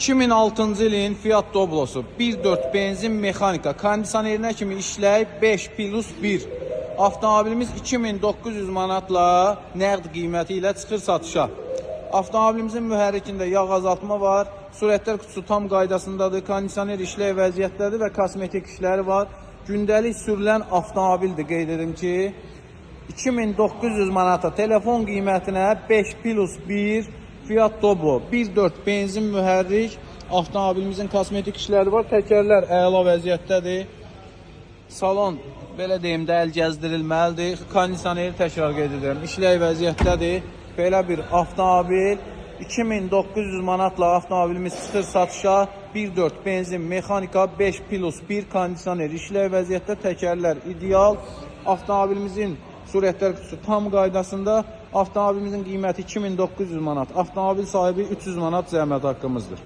2006-cı ilin Fiat Doblosu 1.4 benzin mexanika kondisionerinə kimi işləyib 5 plus 1. Avtomobilimiz 2900 manatla nəqd qiyməti ilə çıxır satışa. Avtomobilimizin mühərrikində yağ azaltma var, sürətlər qutusu tam qaydasındadır, kondisioner işlək vəziyyətdədir və kosmetik işləri var. Gündəlik sürülən avtomobildir, qeyd edim ki, 2900 manata telefon qiymətinə 5 plus 1 Fiat Doblo 1.4 benzin mühərrik avtomobilimizin kosmetik işləri var. Təkərlər əla vəziyyətdədir. Salon belə deyim də əl gəzdirilməlidir. Kondisioneri təkrar qeyd edirəm. İşlək vəziyyətdədir. Belə bir avtomobil 2900 manatla avtomobilimiz çıxır satışa. 1.4 benzin mexanika 5 plus 1 kondisioner işlək vəziyyətdə, təkərlər ideal. Avtomobilimizin sürətlər qutusu tam qaydasında. Avtomobilimizin qiyməti 2900 manat. Avtomobil sahibi 300 manat zəhmət haqqımızdır.